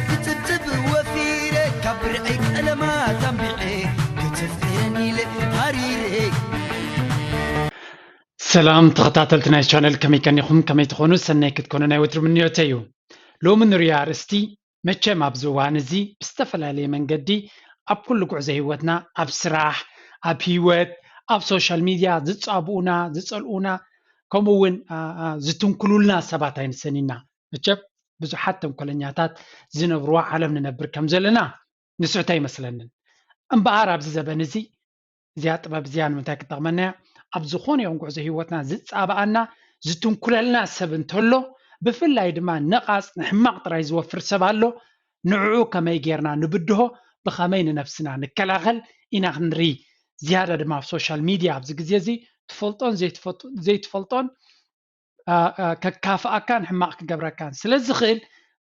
ክጽብጽብ ወፊረ ካብ ብርዒ ቀለማት ኣንቢዐ ክትፍእን ኢለ ሃሪረ። ሰላም ተኸታተልቲ ናይ ቻነል፣ ከመይ ቀኒኹም? ከመይ ትኾኑ? ሰናይ ክትኮኑ ናይ ወትሩ ምንዮተይ እዩ። ሎሚ ንሪኦ ኣርእስቲ መቸም ኣብዚ እዋን እዚ ብዝተፈላለየ መንገዲ ኣብ ኩሉ ጉዕዞ ህይወትና፣ ኣብ ስራሕ፣ ኣብ ህይወት፣ ኣብ ሶሻል ሚድያ ዝጻብኡና፣ ዝጸልኡና፣ ከምኡ እውን፣ አ፣ አ፣ ዝትንኩሉልና ሰባት ኣይንሰኒና። መቸም ብዙሓት ተንኮለኛታት ዝነብርዋ ዓለም ንነብር ከም ዘለና ንስሕቶ ኣይመስለንን። እምበኣር ኣብዚ ዘበን እዚ እዚኣ ጥበብ እዚኣ ንምንታይ ክትጠቕመና እያ? ኣብ ዝኾነ ይኹን ጉዕዞ ህይወትና ዝጻብኣና፣ ዝትንኩለልና ሰብ እንተሎ፣ ብፍላይ ድማ ነቓጽ ንሕማቕ ጥራይ ዝወፍር ሰብ ኣሎ፣ ንዕኡ ከመይ ጌርና ንብድሆ፣ ብኸመይ ንነብስና ንከላኸል ኢና ክንርኢ። ዝያዳ ድማ ኣብ ሶሻል ሚድያ ኣብዚ ግዜ እዚ ትፈልጦን ዘይትፈቱ-፣ ዘይትፈልጦን፣ አ፣ አ፣ ከካፍኣካን ሕማቕ ክገብረካን ስለ ዝኽእል፣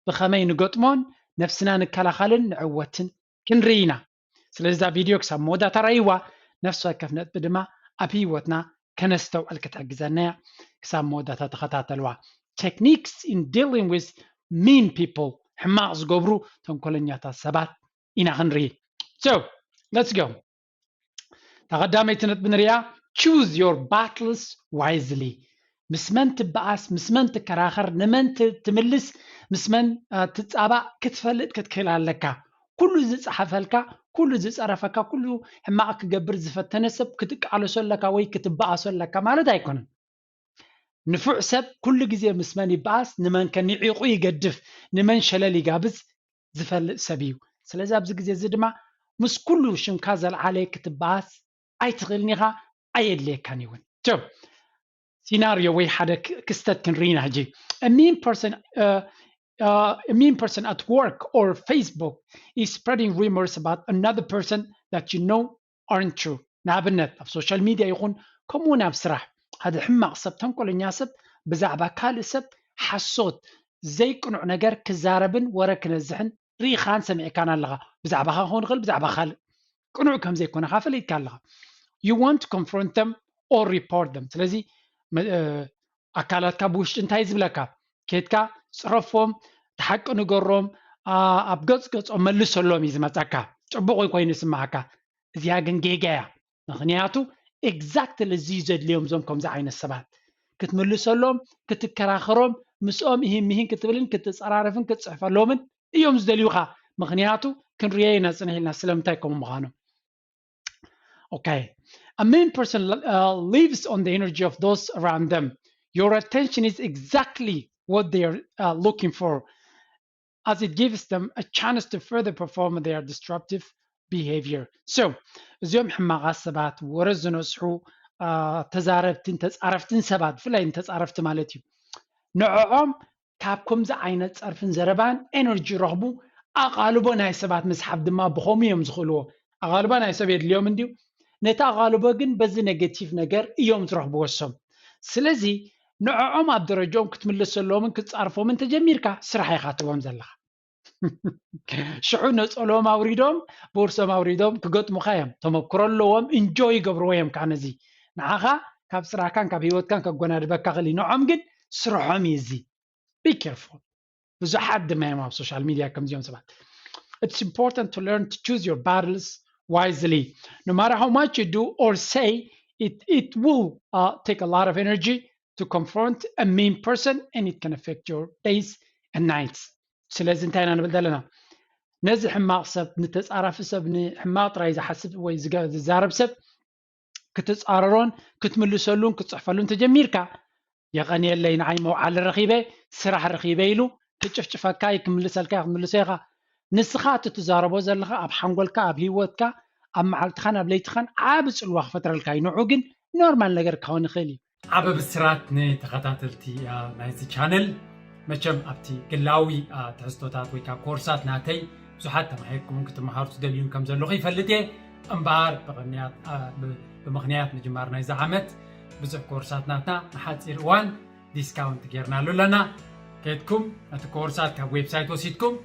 ብኸመይ ንገጥሞን ነብስና ንከላኸልን ንዕወትን ክንርኢ ኢና። ስለዚ እዛ ቪድዮ ክሳብ መወዳእታ ራእይዋ፣ ነፍሲ ወከፍ ነጥቢ ድማ ኣብ ህይወትና ከነስተውዕል ክትሕግዘና እያ። ክሳብ መወዳእታ ተኸታተልዋ። Techniques in dealing with mean people፣ ሕማቕ ዝገብሩ ተንኮለኛታት ሰባት ኢና ክንርኢ። So, let's go። እታ ቀዳመይቲ ነጥቢ ንሪኣ፣ choose your battles wisely። ምስ መን ትበኣስ፣ ምስ መን ትከራኸር፣ ንመን ት-፣ ትምልስ፣ ምስ መን፣ አ፣ ትጻባእ ክትፈልጥ ክትክእል ኣለካ። ኩሉ ዝጸሓፈልካ፣ ኩሉ ዝጸረፈካ፣ ኩሉ ሕማቕ ክገብር ዝፈተነ ሰብ ክትቃለሶ ኣለካ ወይ ክትበኣሶ ኣለካ ማለት ኣይኮነን። ንፉዕ ሰብ ኩሉ ግዜ ምስ መን ይበኣስ፣ ንመን ከ ንዒቑ ይገድፍ፣ ንመን ሸለል ይጋብዝ ዝፈልጥ ሰብ እዩ። ስለዚ ኣብዚ ግዜ እዚ ድማ ምስ ኩሉ ሽምካ ዘልዓለ ክትበኣስ ኣይትኽእልን ኢኻ፣ ኣየድልየካን እውን። So፣ ሲናርዮ ወይ ሓደ ክ-፣ ክስተት ክንርኢ ኢና ሕጂ። A mean person, uh, uh, a mean person at work or Facebook is spreading rumors about another person that you know aren't true. ንኣብነት ኣብ ሶሻል ሚድያ ይኹን ከምኡ እውን ኣብ ስራሕ ሓደ ሕማቕ ሰብ፣ ተንኮለኛ ሰብ ብዛዕባ ካልእ ሰብ ሓሶት፣ ዘይቅኑዕ ነገር ክዛረብን ወረ ክነዝሕን ርኢኻን ሰሚዕካን ኣለኻ። ብዛዕባኻ ክኸውን ይኽእል፣ ብዛዕባ ካልእ። ቅኑዕ ከም ዘይኮነ ኸዓ ፈሊጥካ ኣለኻ። You want to confront them or report them። ስለዚ መ-፣ እ፣ ኣካላትካ ብውሽጢ እንታይ ዝብለካ? ኬድካ ጽረፎም፣ እቲ ሓቂ ንገሮም፣ ኣ-፣ ኣብ ገጽ ገጾም መልሰሎም እዩ ዝመጻካ። ጽቡቕ ኮይኑ ይስምዓካ። እዚኣ ግን ጌጋ እያ። ምኽንያቱ ኤግዛክትሊ እዚ እዩ ዘድልዮም እዞም ከምዚ ዓይነት ሰባት። ክትምልሰሎም፣ ክትከራኸሮም፣ ምስኦም እሂን ምሂን ክትብልን ክትጸራረፍን ክትጽሕፈሎምን እዮም ዝደልዩኻ። ምኽንያቱ ክንርእዮ ኢና ጽኒሕ ኢልና ስለምንታይ ከምኡ ምዃኖም። Okay. A mean person, uh, lives on the energy of those around them. Your attention is exactly what they are, uh, looking for, as it gives them a chance to further perform their destructive behavior. So እዚኦም ሕማቓት ሰባት፣ ወረ ዝነስሑ፣ አ፣ ተዛረብትን ተጻረፍትን ሰባት፣ ብፍላይ ንተጻረፍቲ ማለት እዩ፣ ንዕኦም ካብ ከምዚ ዓይነት ጸርፍን ዘረባን ኤነርጂ ረኽቡ። ኣቓልቦ ናይ ሰባት ምስሓብ ድማ ብኸምኡ እዮም ዝኽእልዎ። ኣቓልቦ ናይ ሰብ የድልዮም እንድዩ። ነቲ ኣቓልቦ ግን በዚ ኔጌቲቭ ነገር እዮም ዝረኽብዎ እሶም። ስለዚ ንዕኦም ኣብ ደረጃኦም ክትምልሰሎምን ክትጻርፎምን ተጀሚርካ፣ ስራሕ ኢኻ ትቦም ዘለኻ። ሽዑ ነጸሎም ኣውሪዶም፣ ቦርሶም ኣውሪዶም ክገጥሙኻ እዮም። ተመክሮ ኣለዎም፣ ኢንጆይ ይገብርዎ እዮም። ከዓ ነዚ ንዓኻ ካብ ስራሕካን ካብ ህይወትካን ከጎናድበካ ክእል እዩ። ንዖም ግን ስርሖም እዩ እዚ። Be careful። ብዙሓት ድማ እዮም ኣብ ሶሻል ሚድያ ከምዚኦም ሰባት። It's important to learn to choose your battles wisely. No matter how much you do or say, it, it will, uh, take a lot of energy to confront a mean person, and it can affect your days and nights. ስለዚ እንታይ ኢና ንብል ዘለና? ነዚ ሕማቕ ሰብ፣ ንተጻራፊ ሰብ፣ ንሕማቕ ጥራይ ዝሓስብ ወይ ዝገ-፣ ዝዛረብ ሰብ ክትጻረሮን ክትምልሰሉን ክትጽሕፈሉን ተጀሚርካ፣ የቐንየለይ ንዓይ መውዓሊ ረኺበ፣ ስራሕ ረኺበ ኢሉ ክጭፍጭፈካ እዩ፣ ክምልሰልካ እዩ፣ ክትምልሶ ኢኻ። ንስኻ እቲ ትዛረቦ ዘለኻ ኣብ ሓንጎልካ፣ ኣብ ህይወትካ፣ ኣብ መዓልትኻን ኣብ ለይትኻን ዓቢ ጽልዋ ክፈጥረልካ እዩ። ንዑ ግን ኖርማል ነገር ክኸውን ይኽእል እዩ። ዓቢ ብስራት ንተኸታተልቲ፣ አ፣ ናይዚ ቻነል። መቸም ኣብቲ ግላዊ፣ አ፣ ትሕዝቶታት ወይ ከዓ ኮርሳት ናተይ ብዙሓት ተማሂርኩምን ክትመሃሩ ትደልዩን ከም ዘለኹ ይፈልጥ እየ። እምበኣር ብቕንያት፣ አ፣ ብ-፣ ብምኽንያት ምጅማር ናይዚ ዓመት ብዙሕ ኮርሳት ናትና ንሓጺር እዋን ዲስካውንት ጌርናሉ ኣለና። ከድኩም ነቲ ኮርሳት ካብ ዌብሳይት ወሲድኩም፣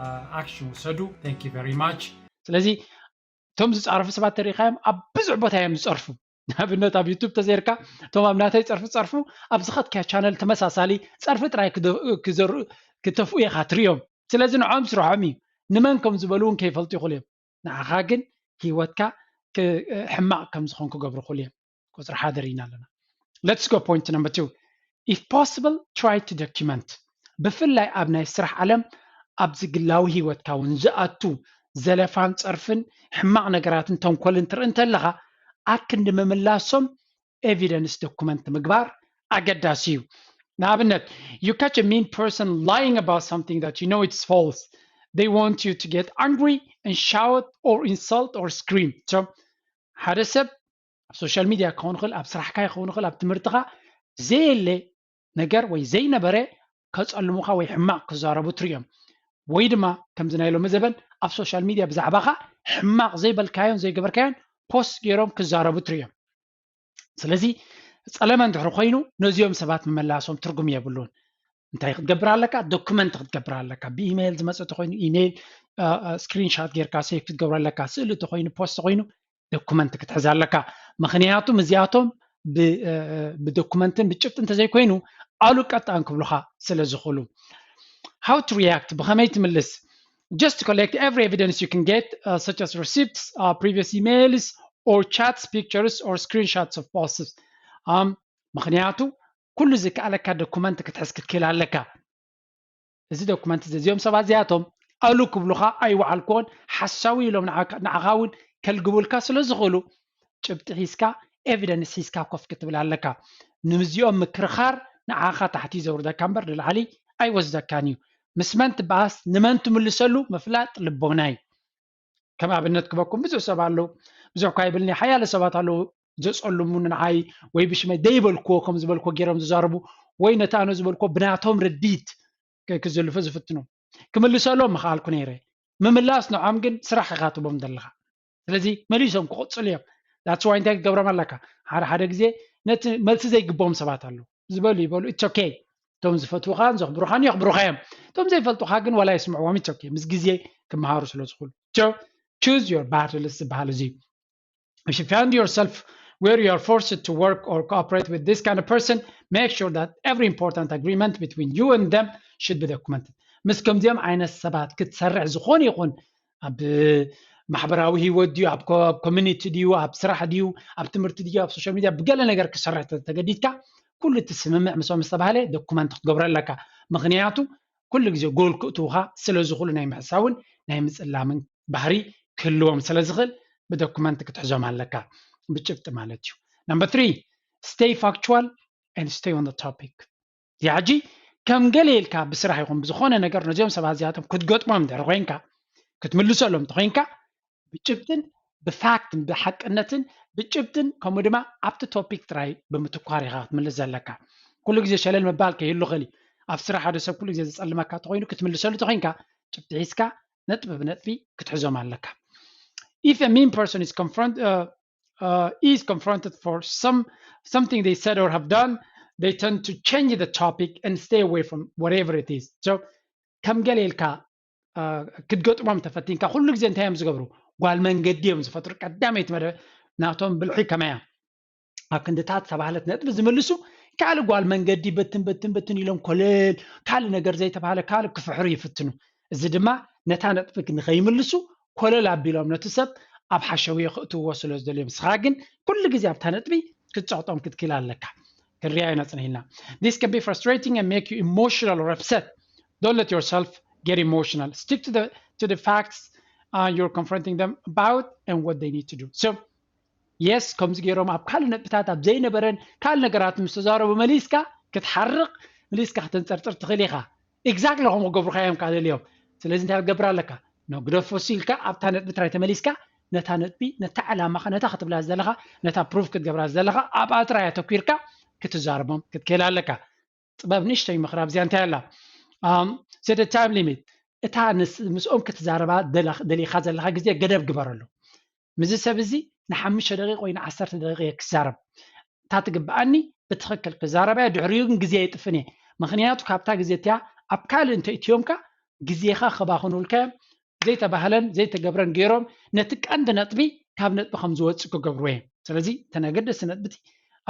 አ፣ ኣክሽን ውሰዱ። Thank you very much። ስለዚ እቶም ዝጻረፉ ሰባት ተሪኻዮም ኣብ ብዙሕ ቦታ እዮም ዝጸርፉ። ንኣብነት ኣብ ዩቱብ ተዘይርካ እቶም ኣብ ናተይ ጸርፊ ጸርፉ ኣብ ዝኸድካዮ ቻነል ተመሳሳሊ ጸርፊ ጥራይ ክደ-፣ ክዘር-፣ ክተፍኡ ኢኻ ትርእዮም። ስለዚ ንዖም ስርሖም እዩ። ንመን ከም ዝበሉ እውን ከይፈልጡ ይኽእሉ እዮም። ንዓኻ ግን ህይወትካ ክ- ሕማቕ ከም ዝኾን ክገብሩ ይኽእሉ እዮም። ቁፅሪ ሓደ ርኢና ኣለና። Let's go point number two. If possible, try to document. ብፍላይ ኣብ ናይ ስራሕ ዓለም ኣብዚ ግላዊ ህይወትካ እውን ዝኣቱ ዘለፋን ፀርፍን ሕማቕ ነገራትን ተንኮልን ትርኢ እንተለኻ ኣክንዲ ምምላሶም evidence document ምግባር ኣገዳሲ እዩ። ንኣብነት you catch a mean person lying about something that you know it's false. They want you to get angry and shout or insult or scream. So ሓደ ሰብ ኣብ social media ክኸውን ይኽእል፣ ኣብ ስራሕካ ይኸውን ይኽእል፣ ኣብ ትምህርትኻ ዘየለ ነገር ወይ ዘይነበረ ከፀልሙኻ ወይ ሕማቕ ክዛረቡ ትርእዮም። ወይ ድማ ከምዚ ናይ ሎሚ ዘበን ኣብ social media ብዛዕባኻ ሕማቕ ዘይበልካዮን ዘይገበርካዮን ፖስት ገይሮም ክዛረቡ ትርእዮም። ስለዚ ፀለመ እንድሕር ኮይኑ ነዚኦም ሰባት ምመላሶም ትርጉም የብሉን። እንታይ ክትገብር ኣለካ? ዶኩመንት ክትገብር ኣለካ። ብኢሜይል ዝመፀ ተኮይኑ ኢሜይል ስክሪንሻት ጌርካ ሴፍ ክትገብሮ ኣለካ። ስእሊ ተኮይኑ ፖስት ተኮይኑ ዶኩመንት ክትሕዝ ኣለካ። ምክንያቱም እዚኣቶም ብዶኩመንትን ብጭብጢ እንተዘይኮይኑ ኣሉ ቀጣን ክብሉካ ስለ ዝኽእሉ። How to react? ብከመይ ትምልስ? Just to collect every evidence you can get, uh, such as receipts, uh, previous emails, or chats, pictures, or screenshots of posts. Um, ምክንያቱ ኩሉ ዝከኣለካ ዶኩመንት ክትሕዝ ክትክእል ኣለካ። እዚ ዶኩመንት እዚ እዚኦም ሰባት እዚኣቶም ኣሉ ክብሉኻ ኣይወዓልኩዎን ሓሳዊ ኢሎም ንዓኻ እውን ከልግቡልካ ስለ ዝኽእሉ ጭብጢ ሒዝካ ኤቪደንስ ሒዝካ ኮፍ ክትብል ኣለካ። ንምዚኦም ምክርኻር ንዓኻ ታሕቲ ዘውርደካ እምበር ንላዕሊ ኣይወስደካን እዩ። ምስ መን ትበኣስ ንመን ትምልሰሉ ምፍላጥ ልቦና እዩ። ከም ኣብነት ክበኩም ብዙሕ ሰብ ኣለዉ። ብዙሕ እኳ ይብልኒ ሓያለ ሰባት ኣለዉ ዘጸልሙኒ ንዓይ ወይ ብሽመይ ደይበልክዎ ከም ዝበልክዎ ገይሮም ዝዛረቡ ወይ ነቲ ኣነ ዝበልክዎ ብናቶም ርዲት ክዝልፉ ዝፍትኑ። ክምልሰሎም ምኽኣልኩ ነይረ። ምምላስ ንዖም ግን ስራሕ ኢኻ ትቦም ዘለኻ። ስለዚ መሊሶም ክቕጽሉ እዮም። That's why እንታይ ክገብሮም ኣለካ? ሓደ ሓደ ግዜ ነቲ መልሲ ዘይግብኦም ሰባት ኣለዉ ዝበሉ ይበሉ። It's okay. እቶም ዝፈትዉኻን ዘኽብሩኻን የኽብሩኻ እዮም። እቶም ዘይፈልጡኻ ግን ዋላ ይስምዕዎም። It's okay. ምስ ግዜ ክመሃሩ ስለ ዝኽእሉ። Choose your battles ዝበሃል እዚ እዩ። If you find yourself where you are forced to work or cooperate with this kind of person, make sure that every important agreement between you and them should be documented. ምስ ከምዚኦም ዓይነት ሰባት ክትሰርሕ ዝኾነ ይኹን ኣብ ማሕበራዊ ህይወት ድዩ ኣብ ኮሚኒቲ ድዩ ኣብ ስራሕ ድዩ ኣብ ትምህርቲ ድዩ ኣብ ሶሻል ሚድያ ብገለ ነገር ክሰርሕ ተገዲድካ ኩሉ እቲ ስምምዕ ምስኦም ዝተባህለ ዶኩመንት ክትገብሮ ኣለካ። ምክንያቱ ኩሉ ግዜ ጎል ክእትውካ ስለ ዝኽእሉ ናይ ምሕሳውን ናይ ምፅላምን ባህሪ ክህልዎም ስለ ዝኽእል ብዶኩመንት ክትሕዞም ኣለካ። ብጭብጢ ማለት እዩ። Number three, stay factual and stay on the topic. ሕጂ ከም ገለ ኢልካ ብስራሕ ይኹን ብዝኾነ ነገር ነዚኦም ሰባት እዚኣቶም ክትገጥሞም እንድሕር ኮይንካ ክትምልሰሎም እንተኮይንካ ብጭብጥን ብፋክትን ብሓቅነትን ብጭብጥን ከምኡ ድማ ኣብቲ ቶፒክ ጥራይ ብምትኳር ኢኻ ክትምልስ ዘለካ። ኩሉ ግዜ ሸለል ምባል ከይህሉ ክእል። ኣብ ስራሕ ሓደ ሰብ ኩሉ ግዜ ዝጸልመካ ተኮይኑ ክትምልሰሉ ተኮይንካ ጭብጢ ሒዝካ ነጥቢ ብነጥቢ ክትሕዞም ኣለካ። If a mean person is confront uh, uh, is confronted for some something they said or have done, they tend to change the topic and stay away from whatever it is. So ከም ገለ ኢልካ ክትገጥሞም ተፈቲንካ ኩሉ ግዜ እንታይ እዮም ዝገብሩ? ጓል መንገዲ እዮም ዝፈጥሩ። ቀዳመይቲ መደብ ናቶም ብልሒ ከመያ ኣብ ክንድታት ዝተባህለት ነጥቢ ዝምልሱ ካልእ ጓል መንገዲ ብትን ብትን ብትን ኢሎም ኮለል ካልእ ነገር ዘይተባህለ ካልእ ክፍሕሩ ይፍትኑ። እዚ ድማ ነታ ነጥቢ ንኸይምልሱ ኮለል ኣቢሎም ነቲ ሰብ ኣብ ሓሸውየ ክእትውዎ ስለ ዝደልዮም። ንስኻ ግን ኩሉ ግዜ ኣብታ ነጥቢ ክትጸቕጦም ክትክእል ኣለካ። ክንሪኣዮ ኢና ጽኒሕና። This can be frustrating and make you emotional or upset. Don't let yourself get emotional. Stick to the to the facts uh, you're confronting them about and what they need to do. So yes ከምዚ ገይሮም ኣብ ካልእ ነጥብታት ኣብ ዘይነበረን ካልእ ነገራት ምስ ተዛረቡ መሊስካ ክትሓርቕ መሊስካ ከተንፀርፅር ትኽእል ኢኻ። Exactly ከምኡ ክገብሩካ እዮም ካልእ እዮም። ስለዚ እንታይ ክትገብር ኣለካ? ግደፎ ኢልካ ኣብታ ነጥቢ ጥራይ ተመሊስካ ነታ ነጥቢ ነታ ዕላማኻ ነታ ክትብላ ዘለኻ ነታ ፕሩፍ ክትገብራ ዘለኻ ኣብኣ ጥራይ ኣተኲርካ ክትዛረቦም ክትክእል ኣለካ። ጥበብ ንእሽተይ ምኽራብ እዚኣ እንታይ ኣላ? Set a time limit። እታ ምስኦም ክትዛረባ ደሊኻ ዘለኻ ግዜ ገደብ ግበረሉ። ምዚ ሰብ እዚ ንሓሙሽተ ደቂቕ ወይ ንዓሰርተ ደቂቕ እየ ክዛረብ እታ ትግብኣኒ ብትኽክል ክዛረብ እያ። ድሕሪኡ ግን ግዜ የጥፍን እየ። ምክንያቱ ካብታ ግዜ እቲያ ኣብ ካልእ እንተእትዮምካ ግዜኻ ከባኽኑልካ እዮም። ዘይተባህለን ዘይተገብረን ገይሮም ነቲ ቀንዲ ነጥቢ ካብ ነጥቢ ከም ዝወፅእ ክገብርዎ እዮም። ስለዚ እተን ኣገደስቲ ነጥብቲ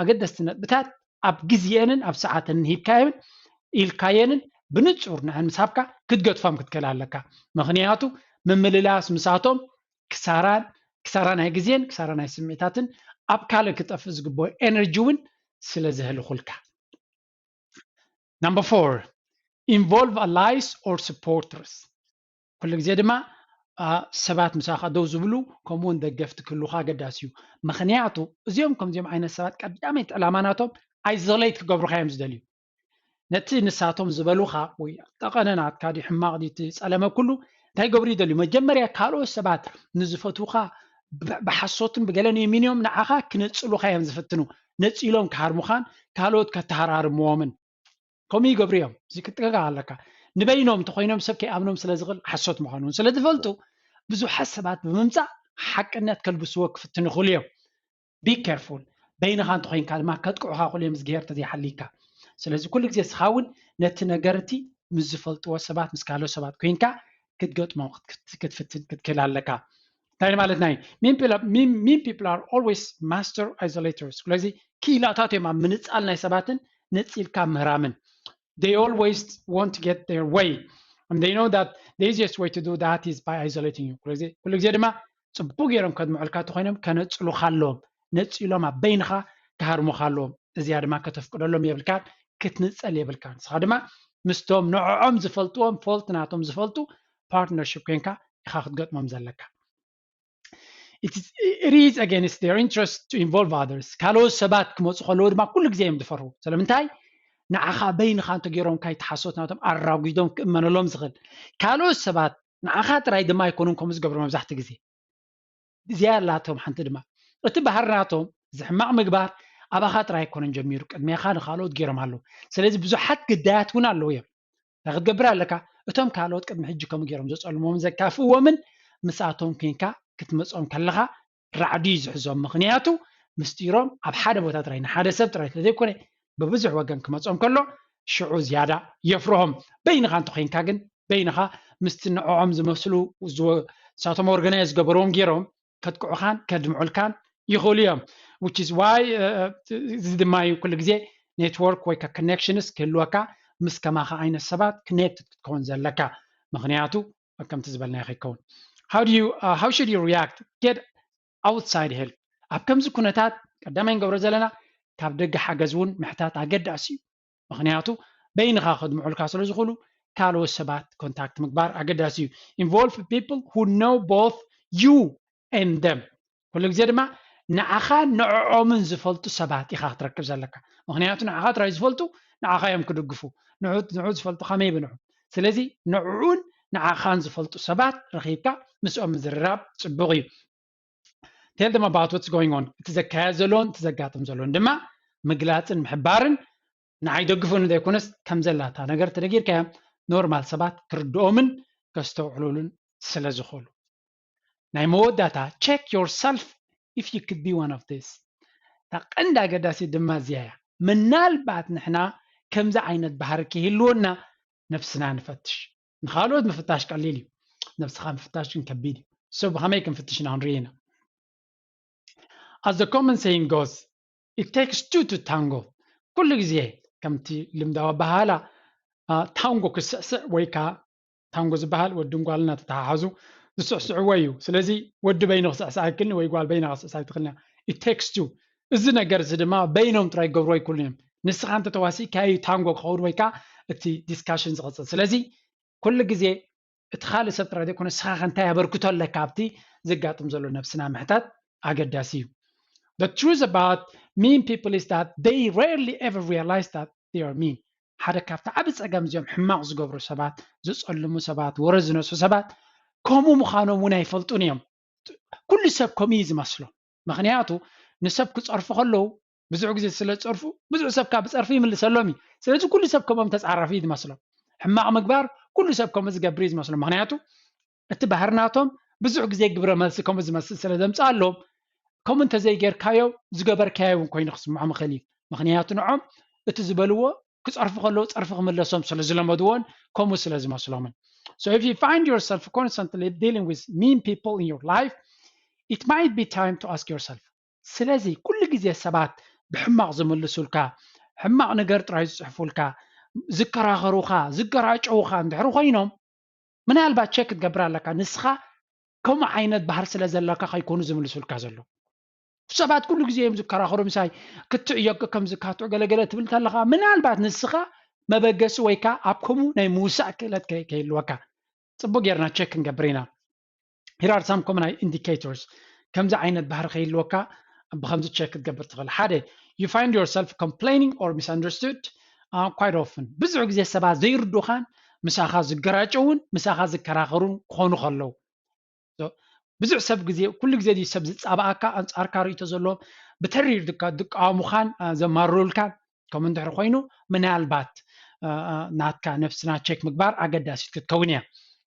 ኣገደስቲ ነጥብታት ኣብ ግዜአንን ኣብ ሰዓተንን ሂብካየን ኢልካየንን ብንጹር ንዕን ምስ ሃብካ ክትገድፎም ክትክእል ኣለካ። ምኽንያቱ ምምልላስ ምሳቶም ክሳራን ክሳራ ናይ ግዜን ክሳራ ናይ ስምዒታትን ኣብ ካልእ ክጠፍእ ዝግብኦ ኤነርጂ እውን ስለ ዘህልኹልካ። Number four, involve allies or supporters። ኩሉ ግዜ ድማ ሰባት ምሳኻ ደው ዝብሉ ከምኡውን ደገፍቲ ክህሉኻ ኣገዳሲ እዩ። ምኽንያቱ እዚኦም ከምዚኦም ዓይነት ሰባት ቀዳመይቲ ዕላማ ናቶም ኣይዞሌት ክገብሩኻ እዮም ዝደልዩ። ነቲ ንሳቶም ዝበሉኻ ወይ ጠቐነ ናትካ ድዩ ሕማቕ ድዩ እቲ ጸለመ ኩሉ እንታይ ገብሩ ይደልዩ? መጀመርያ ካልኦት ሰባት ንዝፈትዉኻ ብሓሶትን ብገለን የሚንዮም ንዓኻ ክነጽሉኻ እዮም ዝፍትኑ። ነጺሎም ክሃርሙኻን ካልኦት ከተሃራርምዎምን ከምኡ ይገብሩ እዮም። እዚ ክትጥንቀቕ ኣለካ። ንበይኖም እንተኮይኖም ሰብ ከይኣምኖም ስለ ዝኽእል ሓሶት ምዃኑ እውን ስለ ዝፈልጡ ብዙሓት ሰባት ብምምፃእ ሓቅነት ከልብስዎ ክፍትኑ ይኽእሉ እዮም። Be careful። በይንኻ እንተኮይንካ ድማ ከጥቅዑኻ ክእሉ እዮም እዝግሄር ተዘይሓልይካ። ስለዚ ኩሉ ግዜ ስኻ እውን ነቲ ነገር እቲ ምስ ዝፈልጥዎ ሰባት ምስ ካልኦት ሰባት ኮይንካ ክትገጥሞ ክትፍትን ክትክእል ኣለካ። እንታይ ማለት ናይ mean people are always master isolators። ስለዚ ክኢላታት እዮም ኣብ ምንፃል ናይ ሰባትን ነፂልካ ምህራምን። They always want to get their way and they know that the easiest way to do that is by isolating you። ኩሉ ግዜ ድማ ፅቡቅ ገይሮም ከድምዑልካ እንተኮይኖም ከነፅሉካ ኣለዎም። ነፂሎም ኣብ በይንካ ክሃርሙካ ኣለዎም። እዚኣ ድማ ከተፍቅደሎም የብልካን ክትንፀል የብልካን። ንስኻ ድማ ምስቶም ንዕዖም ዝፈልጥዎም ፎልት ናቶም ዝፈልጡ ፓርትነርሽፕ ኮይንካ ኢኻ ክትገጥሞም ዘለካ። It is against their interest to involve others። ካልኦት ሰባት ክመፁ ከለዉ ድማ ኩሉ ግዜ እዮም ዝፈርሁ። ስለምንታይ? ንዓኻ በይንኻ እንተገይሮም ካይትሓሶት ናቶም ኣራጒዶም ክእመነሎም ዝኽእል። ካልኦት ሰባት ንዓኻ ጥራይ ድማ ኣይኮኑን ከምኡ ዝገብሩ መብዛሕትኡ ግዜ። እዚኣ ኣላቶም ሓንቲ ድማ እቲ ባህሪ ናቶም እዚ ሕማቕ ምግባር ኣባኻ ጥራይ ኣይኮነን ጀሚሩ ቅድሜኻ ንካልኦት ገይሮም ኣለዉ። ስለዚ ብዙሓት ግዳያት እውን ኣለዉ እዮም። እንታይ ክትገብር ኣለካ? እቶም ካልኦት ቅድሚ ሕጂ ከምኡ ገይሮም ዘጸልሞምን ዘካፍእዎምን ምስኣቶም ኮንካ ክትመጾም ከለኻ ራዕዲ እዩ ዝሕዞም። ምኽንያቱ ምስጢሮም ኣብ ሓደ ቦታ ጥራይ ንሓደ ሰብ ጥራይ ስለዘይኮነ ብብዙሕ ወገን ክመጾም ከሎ ሽዑ ዝያዳ የፍርሆም። በይንኻ እንተኾይንካ ግን በይንኻ ምስቲ ንዕኦም ዝመስሉ ንሳቶም ኦርጋናይዝ ዝገበርዎም ገይሮም ከጥቅዑኻን ከድምዑልካን ይኽእሉ እዮም። Which is why እዚ ድማ እዩ ኩሉ ግዜ ኔትወርክ ወይ ኮኔክሽንስ ክህልወካ ምስ ከማኻ ዓይነት ሰባት ኮኔክትድ ክትከውን ዘለካ። ምኽንያቱ ከምቲ ዝበልናዮ ከይከውን። How do you uh, how should you react? Get outside help። ኣብ ከምዚ ኩነታት ቀዳማይ ንገብሮ ዘለና ካብ ደገ ሓገዝ እውን ምሕታት ኣገዳሲ እዩ። ምኽንያቱ በይንኻ ከድምዑልካ ስለ ዝኽእሉ ካልኦት ሰባት ኮንታክት ምግባር ኣገዳሲ እዩ። Involve people who know both you and them። ኩሉ ግዜ ድማ ንዓኻ ንዕኦምን ዝፈልጡ ሰባት ኢኻ ክትረክብ ዘለካ። ምኽንያቱ ንዓኻ ጥራይ ዝፈልጡ ንዓኻ እዮም ክድግፉ። ንዑ ዝፈልጡ ከመይ ብንዑ? ስለዚ ንዕኡን ንዓኻን ዝፈልጡ ሰባት ረኺብካ ምስኦም ምዝርራብ ጽቡቕ እዩ። Tell them about what's going on። እቲ ዘካየድ ዘሎን እቲ ዘጋጥም ዘሎን ድማ ምግላፅን ምሕባርን ንዓይ ደግፉን ዘይኮነስ ከም ዘላታ ነገር ተደጊርካዮም ኖርማል ሰባት ክርድኦምን ከስተውዕሉሉን ስለ ዝኽእሉ። ናይ መወዳታ check yourself if you could be one of this። እታ ቀንዲ ኣገዳሲት ድማ እዚኣ እያ። ምናልባት ንሕና ከምዚ ዓይነት ባህሪ ክህልወና ነብስና ንፈትሽ። ንኻልኦት ምፍታሽ ቀሊል እዩ፣ ነብስኻ ምፍታሽ ግን ከቢድ እዩ። So ብኸመይ ክንፍትሽ ኢና ክንርኢ ኢና። As the common saying goes, it takes two to tango። ኩሉ ግዜ ከምቲ ልምዳዊ ኣበሃህላ ታንጎ ክስዕስዕ ወይ ከዓ ታንጎ ዝበሃል ወድን ጓልን እናተተሓሓዙ ዝስዕስዕዎ እዩ። ስለዚ ወዲ በይኑ ክስዕስዕ ኣይክእልን ወይ ጓል በይና ክስዕስዕ ኣይትኽእልን እያ። It takes two። እዚ ነገር እዚ ድማ በይኖም ጥራይ ክገብርዎ ኣይክእሉን እዮም። ንስኻ እንተተዋሲእካዮ እዩ ታንጎ ክኸውን ወይ ከዓ እቲ ዲስካሽን ዝቕፅል። ስለዚ ኩሉ ግዜ እቲ ካልእ ሰብ ጥራይ ዘይኮነ ንስኻ ከ እንታይ ኣበርክቶ ኣለካ ኣብቲ ዘጋጥም ዘሎ ነብስና ምሕታት ኣገዳሲ እዩ። The truth about mean people is that they rarely ever realize that they are mean። ሓደ ካብቲ ዓቢ ጸገም እዚኦም ሕማቕ ዝገብሩ ሰባት፣ ዝጸልሙ ሰባት፣ ወረ ዝነሱ ሰባት ከምኡ ምዃኖም እውን ኣይፈልጡን እዮም። ኩሉ ሰብ ከምኡ እዩ ዝመስሎ። ምኽንያቱ ንሰብ ክጸርፉ ከለዉ ብዙሕ ግዜ ስለ ዝጸርፉ ብዙሕ ሰብ ካብ ጸርፊ ይምልሰሎም እዩ። ስለዚ ኩሉ ሰብ ከምኦም ተጻራፊ እዩ ዝመስሎም። ሕማቕ ምግባር ኩሉ ሰብ ከምኡ ዝገብር እዩ ዝመስሎም። ምኽንያቱ እቲ ባህሪ ናቶም ብዙሕ ግዜ ግብረ መልሲ ከምኡ ዝመስል ስለ ዘምጽኣሎም ከምኡ እንተዘይጌርካዮ ዝገበርካዮ እውን ኮይኑ ክስምዖም ይኽእል እዩ። ምኽንያቱ ንዖም እቲ ዝበልዎ ክጸርፉ ከለዉ ጸርፊ ክምለሶም ስለ ዝለመድዎን ከምኡ ስለ ዝመስሎምን። So if you find yourself constantly dealing with mean people in your life, it might be time to ask yourself. ስለዚ ኩሉ ግዜ ሰባት ብሕማቕ ዝምልሱልካ፣ ሕማቕ ነገር ጥራይ ዝጽሕፉልካ፣ ዝከራኸሩኻ ዝገራጨውኻ እንድሕር ኮይኖም ምናልባት ቸክ ክትገብር ኣለካ። ንስኻ ከምኡ ዓይነት ባህር ስለ ዘለካ ከይኮኑ ዝምልሱልካ ዘሎ ሰባት ኩሉ ግዜ እዮም ዝከራኸሩ ምሳይ ክትዕዮ ከምዚ ካትዑ ገለገለ ትብል እንተለኻ ምናልባት ንስኻ መበገሲ ወይ ከዓ ኣብ ከምኡ ናይ ምውሳእ ክእለት ከይህልወካ ፅቡቅ ጌርና ቸክ ክንገብር ኢና። Here are some common indicators ከምዚ ዓይነት ባህሪ ከይህልወካ ብከምዚ ቸክ ክትገብር ትኽእል። ሓደ you find yourself complaining or misunderstood quite often ብዙሕ ግዜ ሰባት ዘይርዱኻን ምሳኻ ዝገራጨውን ምሳኻ ዝከራኸሩን ክኾኑ ከለዉ ብዙሕ ሰብ ግዜ ኩሉ ግዜ ሰብ ዝፃባኣካ ኣንፃርካ ርእቶ ዘለዎም ብተሪር ድቃወሙኻን ዘማርሩልካን ከም እንድሕር ኮይኑ ምናልባት ናትካ ነፍስና ቸክ ምግባር ኣገዳሲት ክትከውን እያ።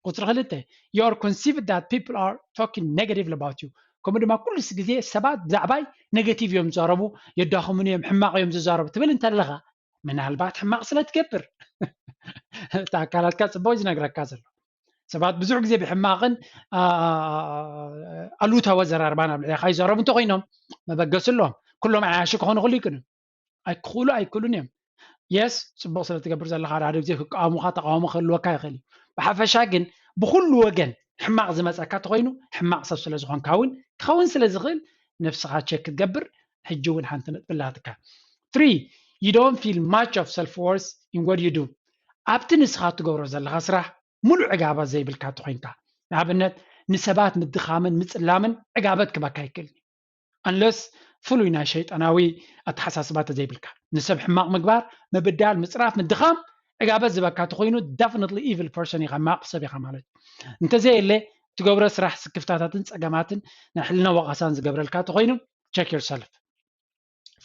ቁፅሪ ክልተ you are conceived that people are talking negatively about you ከምኡ ድማ ኩሉስ ግዜ ሰባት ብዛዕባይ ኔጋቲቭ እዮም ዝዛረቡ የዳኸሙን እዮም ሕማቕ እዮም ዝዛረቡ ትብል እንተለኻ ምናልባት ሕማቕ ስለ ትገብር እቲ ኣካላትካ ፅቡቅ ዝነግረካ ዘሎ ሰባት ብዙሕ ግዜ ብሕማቕን ኣሉታዊ ኣዘራርባን ኣብ ልዕሌኻ ይዛረቡ እንተኮይኖም መበገሲ ኣለዎም ኩሎም ዓያሹ ክኾኑ ክሉ ይክኑ ኣይክኽእሉ ኣይክእሉን እዮም የስ ፅቡቅ ስለ ትገብር ዘለካ ሓደ ግዜ ክቃወሙካ ተቃውሞ ክህልወካ ይኽእል እዩ ብሓፈሻ ግን ብኩሉ ወገን ሕማቅ ዝመፀካ ተኮይኑ ሕማቅ ሰብ ስለ ዝኾንካ እውን ክኸውን ስለ ዝኽእል ነብስኻ ቸክ ክትገብር ሕጂ እውን ሓንቲ ነጥቢ ኣላትካ three you don't feel much of self worth in what you do ኣብቲ ንስኻ ትገብሮ ዘለካ ስራሕ ሙሉእ ዕጋበት ዘይብልካ ተኮይንካ ንኣብነት ንሰባት ምድኻምን ምፅላምን ዕጋበት ክበካ ይክእል unless ፍሉይ ናይ ሸይጣናዊ ኣተሓሳስባ ተዘይብልካ ንሰብ ሕማቕ ምግባር ምብዳል ምፅራፍ ምድኻም ዕጋበት ዝበካ ተኮይኑ definitely evil person ኢኻ ማቕ ሰብ ኢኻ ማለት እዩ እንተዘየለ ትገብሮ ስራሕ ስክፍታታትን ፀገማትን ናይ ሕልና ወቐሳን ዝገብረልካ ተኮይኑ check yourself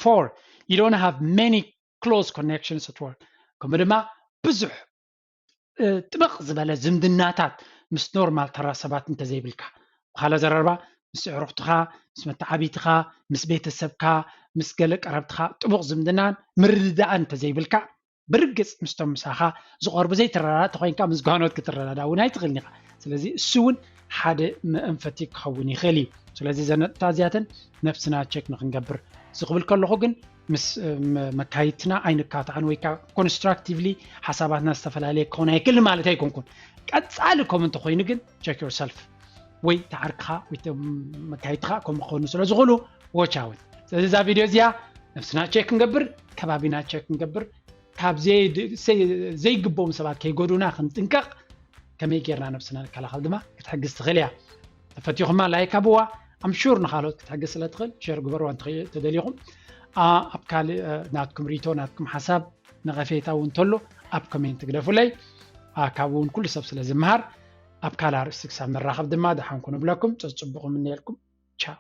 four you don't have many close connections at work ከምኡ ድማ ብዙሕ ጥብቕ ዝበለ ዝምድናታት ምስ ኖርማል ተራ ሰባት እንተዘይብልካ ብካለ ዘረርባ ምስ ዕሩኽትኻ ምስ መተዓቢትኻ ምስ ቤተሰብካ ምስ ገለ ቀረብትኻ ጥቡቕ ዝምድናን ምርድዳእን እንተዘይብልካ ብርግፅ ምስቶም ምሳኻ ዝቐርቡ ዘይትረዳዳ ተኮይንካ ምስ ጓኖት ክትረዳዳ እውን ኣይትኽእልን ኢኻ ስለዚ እሱ እውን ሓደ መእንፈቲ ክኸውን ይኽእል እዩ ስለዚ ዘነጥታ እዚኣተን ነብስና ቸክ ንክንገብር ዝኽብል ከለኹ ግን ምስ መካይትና ኣይንካታዕን ወይ ኮንስትራክቲቭሊ ሓሳባትና ዝተፈላለየ ክኾን ኣይክእል ማለት ኣይኮንኩን ቀፃሊ ከም እንተኮይኑ ግን ቸክ ዮርሰልፍ ወይ ተዓርክኻ ወይ መካይትኻ ከምኡ ክኾኑ ስለ ዝኽእሉ ወቻውን ስለዚ እዛ ቪድዮ እዚኣ ነብስና ቸክ ክንገብር ከባቢና ቸክ ክንገብር ካብ ዘይግብኦም ሰባት ከይጎዱና ክንጥንቀቕ ከመይ ጌርና ነብስና ንከላኸል ድማ ክትሕግዝ ትኽእል እያ ተፈቲኹማ ላይክ ኣብዋ ኣምሹር ንካልኦት ክትሕግዝ ስለ ትኽእል ሸር ግበርዋ እንተደሊኹም ኣብ ካልእ ናትኩም ሪቶ ናትኩም ሓሳብ ነቐፌታ እውን እንተሎ ኣብ ኮሜንት ግደፉለይ ካብኡ እውን ኩሉ ሰብ ስለ ዝምሃር ኣብ ካልእ ኣርእስቲ ክሳብ ንራኸብ ድማ ደሓንኩ ንብለኩም ፅፅቡቕ ምንየልኩም ቻው